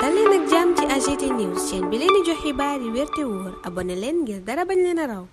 dal leen ak jàmm ci AGT News chaîne bi leen di jox xibaar yi wér te wóor abonné leen ngir dara bañ leen a raw.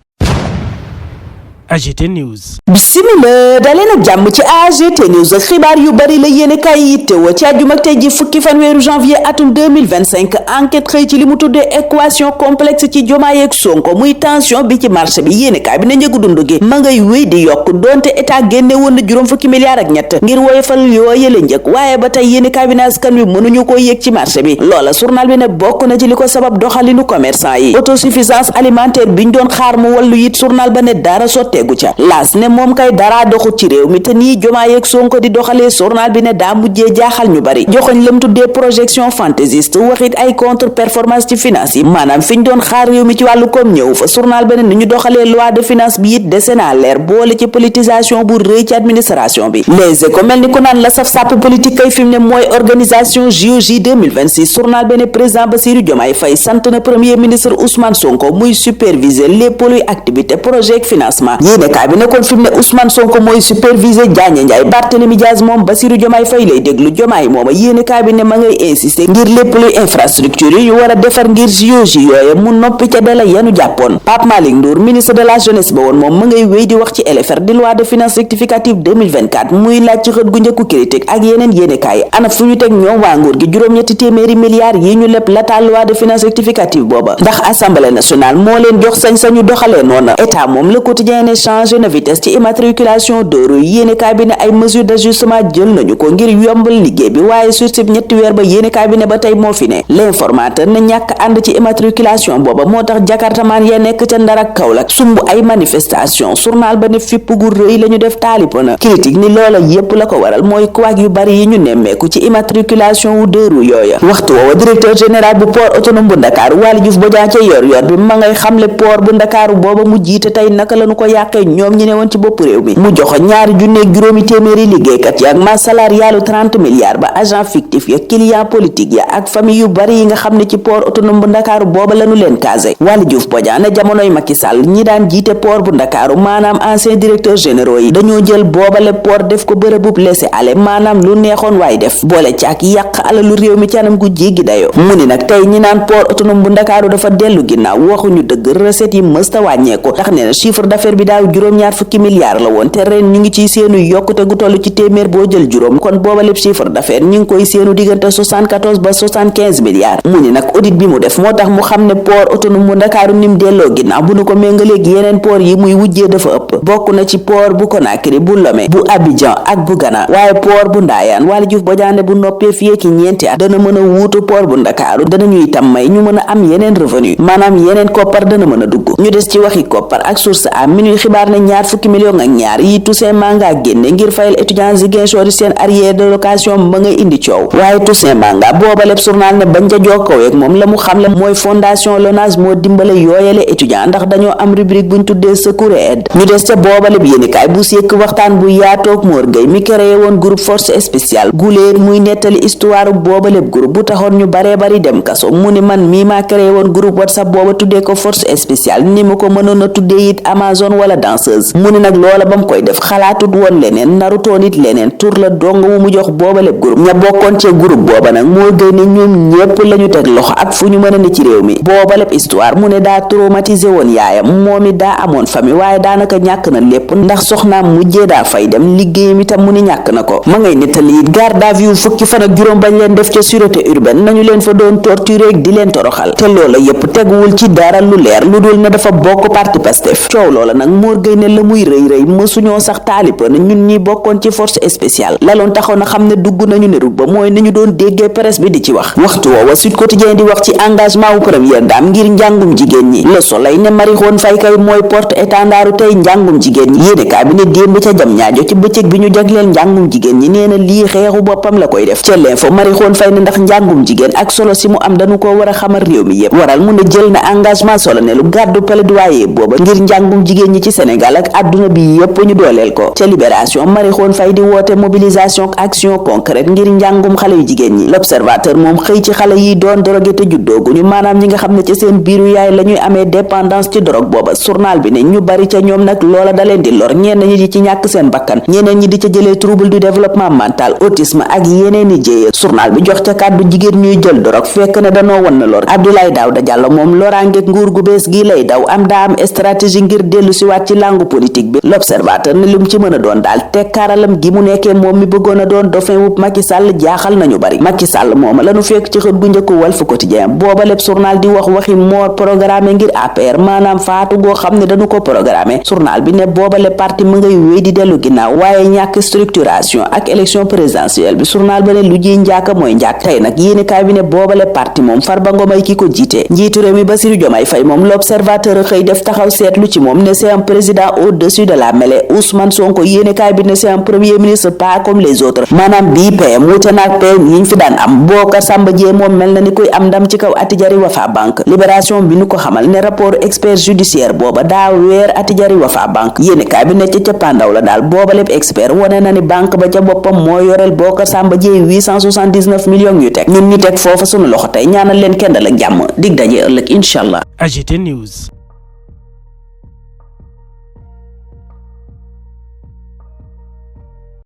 AGT News. Bismillah daleen ak jàmm ci AGT News xibaar yu bari la yéene kaay yittewoo ci àjjuma ak tey ji fukki fanweeru janvier atum 2025 enquête xëy ci li mu tuddee équation complexe ci Diomaye ak Sonko muy tension bi ci marché bi yéene kaay bi na njëgu dund gi ma ngay wéy di yokk donte état génne woon na juróom fukki milliards ak ñett ngir woyofal yooyale njëg waaye ba tey yéene kaay bi na askan wi mënuñu ko yëg ci marché bi loola journal bi ne bokk na ci li ko sabab doxalinu commerçant yi autosuffisance alimentaire biñ doon xaar mu wallu it journal ba ne dara tegu ca laas ne moom kay dara doxut ci réew mi te nii Diomaye ak Sonko di doxalee journal bi ne daa mujjee jaaxal ñu bari joxoñ lam tuddee projection fantaisiste waxit ay contre performance ci finance yi maanaam fi ñu doon xaar réew mi ci wàllu koom ñëw fa journal bi ne ni ñu doxalee loi de finance bi it dese naa leer boole ci politisation bu rëy ci administration bi Les Échos mel ni ku naan la saf sàpp politique kay fi mu ne mooy organisation JOJ 2026 journal bi ne président Bassirou Diomaye Faye sant na premier ministre Ousmane Sonko muy superviser lépp luy activité projet ak financement yéene kaay bi nekkoon fi mu ne Ousmane Sonko mooy superviser Diagne Ndiaye Barthélémy Dias moom Bassirou Diomaye Faye lay déglu Diomaye mooma yéene kaay bi ne ma ngay insister ngir lépp luy infrastructure yi ñu war a defar ngir JOJ yooye mu noppi ca dala yanu jàppoon Pape Malick Ndour ministre de la jeunesse ba woon moom ma ngay wéy di wax ci LFR di loi de finances rectificative 2024 muy laaj ci xët gu njëkku critique ak yeneen yéene kaay ana fu ñu teg ñoom waa nguur gi juróom-ñetti téeméeri milliards yi ñu lépp lataa loi de finances rectificative booba ndax assemblée nationale moo leen jox sañ-sañu doxalee noonu état moom le quotidien ne changé na vitesse ci immatriculation d'euro yéene kaay bi ne ay mesures d'ajustement jël nañu ko ngir yombal liggéey bi waaye sursib ñetti weer ba yéene kaay bi ne ba tey moo fi ne l'informateur ne ñàkk ànd ci immatriculation booba moo tax jakartamaan ya nekk ca Ndar ak Kaolack sumb ay manifestation journal ba ne fipp gu rëy la ñu def taalipona critique ni loola yépp la ko waral mooy kuwaak yu bari yi ñu nemmeeku ci immatriculation wu d'euro yooya waxtu woowa directeur général bu port autonome bu Ndakaaru Waly Diouf Bodian ca yor bi ma ngay xamle port bu Ndakaaru booba mu jiite tey naka lañu ko yàqee ñoom ñi ne woon ci bopp réew mi mu joxo ñaari junneeg juróomi téeméeri liggéeykat ya ak masse salariale 30 milliards ba agent fictif ya client politique ya ak famille yu bari yi nga xam ne ci port autonome bu Ndakaaru booba lañu leen casé Waly Diouf Bodian ne jamonoy Macky Sall ñi daan jiite port bu Ndakaaru maanaam ancien directeur généraux yi dañoo jël boobale port def ko bërëbub laisser-aller maanaam lu neexoon waay def boole ci ak yàq alalu réew mi ci anam gu jéggi dayoo mu ni nag tey ñi naan port autonome bu Ndakaaru dafa dellu ginnaaw waxuñu dëgg recette yi mësta wàññeeku tax nee na chiffre d'affaires bi daaw juróom-ñaar fukki milliards la woon te ren ñu ngi ciy seenu yokkute gu toll ci téeméer boo jël juróom kon booba lépp chiffre d'affaires ñu ngi koy seenu diggante 74 ba 75 milliards mu ni nag audit bi mu def moo tax mu xam ne port autonome bu Ndakaaru nim delloo ginnaaw bu nu ko méngaleeg yeneen port yi muy wujjee dafa ëpp bokk na ci port bu Conakry bu Lomé bu Abidjan ak bu Ghana waaye port bu Ndayane Waly Diouf Bodian bu noppee fii ki ñeenti at dana mën a wuutu port bu Ndakaaru danañu itam may ñu mën a am yeneen revenu maanaam yeneen koppar dana mën a dugg ñu des ci waxi koppar ak source a minuy xibaar ne ñaar fukki million ak ñaar yi Toussaint Manga génne ngir fayal étudiant Ziguinchor yi seen arrière de location ba ngay indi coow waaye Toussaint Manga booba lépp journal ne bañ ca jokkoweeg moom la mu xamle mooy fondation LONASE moo dimbale yooyale étudiant ndax dañoo am rubrique buñ tuddee secours et aide ñu des ca booba lépp yéenikaay bu sekk waxtaan bu yaatoog Mor Gueye mi créé woon groupe force spéciale guléer muy nettali histoire booba lépp groupe bu taxoon ñu baree bari dem kaso mu ni man mii maa créé woon groupe WhatsApp booba tuddee ko force spéciale ni mu ko mënoon a tuddee it Amazon wala danseuse mu ni nag loola ba mu koy def xalaatut woon leneen narutoon it leneen tur la dong wu mu jox booba lépp groupe ña bokkoon ci groupe booba nag moo gën ne ñoom ñépp lañu teg loxo ak fu ñu mën a ne ci réew mi booba lépp histoire mu ne daa traumatisé woon yaayam moom it daa amoon famille waaye daanaka ñàkk na lépp ndax soxnaam mujjee daa fay dem liggéeyam itam mu ni ñàkk na ko ma ngay nettali it garde à vue fukki fan ak juróom bañ leen def ca sûreté urbaine nañu leen fa doon torturer di leen toroxal te loola yépp teguwul ci dara lu leer lu dul ne dafa bokk parti Pastef coow loola nag Mor Gueye ne la muy rëy mësuñoo sax taalipa na ñun ñi bokkoon ci force spéciale laloon taxoon na xam ne dugg nañu ne ba mooy ni ñu doon déggee presse bi di ci wax waxtu woowa Sud Quotidien di wax ci engagement wu première dame ngir njàngum jigéen ñi Le Soleil ne Marie Khone Faye kay mooy porte étendardu tey njàngum jigéen ñi yéenekaay bi ne démb ca jam ñaajo ci bëccëg bi ñu jagleel njàngum jigéen ñi nee na lii xeexu boppam la koy def ca L'Info Marie Khone Faye ne ndax njàngum jigéen ak solo si mu am dañu ko war a xamal réew mi yépp waral mu ne jël na engagement solennel lu gàddu plaidoyer booba ngir njàngum jigéen ñi ci Sénégal ak adduna bi yépp ñu dooleel ko. ca Libération Marie Khone Faye di woote mobilisation ak action concrète ngir njàngum xale yu jigéen ñi. L'Observateur moom xëy ci xale yi doon drogué te juddooguñu maanaam ñi nga xam ne ci seen biiru yaay la ñuy amee dépendance ci drogue booba. journal bi ne ñu bari ca ñoom nag loola da leen di lor, ñenn ñi di ci ñàkk seen bakkan, ñeneen ñi di ca jëlee trouble du développement mental, autisme ak yeneen i jéeya. journal bi jox ca kàddu jigéen ñuy jël drogue fekk ne danoo wan na lor. Abdoulaye Daouda Diallo moom loraangeeg nguur gu bees gi lay daw am daa am stratégie ngir dellu si waat ci langue politique bi. L'Observateur ne lu mu ci mën a doon daal tekkaaralam gi mu nekkee moom mi bëggoon a doon dauphin wu Macky Sall jaaxal nañu bari. Macky Sall mooma lanu fekk ci xët gu njëkk Walf Quotidien booba lépp journal di wax waxi mort programmé ngir APR maanaam faatu goo xam ne dañu ko programmé. journal bi ne booba lépp parti mu ngay wéy di dellu ginnaaw waaye ñàkk structuration ak élection présidentielle bi. journal ba ne lu ji njaaka mooy njaak. tey nag yéenekaay bi ne booba lépp parti moom Farba Ngom ay ki ko jiite. njiitu réew mi Bassirou Diomaye Faye moom L'Observateur xëy def taxaw seetlu ci moom ne c'est un président au-dessus de la mêlée. Ousmane Sonko yéenekaay bi ne c'est un premier ministre pas comme les autres maanaam bii PM wuute naag PM yiñ fi daan am. Bocar Samba Dièye moom mel na ni koy am ndam ci kaw Attijari Wafa Bank. Libération bi nu ko xamal ne rapport expert judiciaire booba daa weer Attijari Wafa Bank. yéenekaay bi ne ca cappaandaw la daal booba lépp expert wane na ni banque ba ca boppam moo yoreel Bocar Samba Dièye 879 millions yu teg. ñun ñu teg foofa sunu loxo tey ñaanal leen kendal ak jàmm dig daje ëllëg incha allah. AGT News.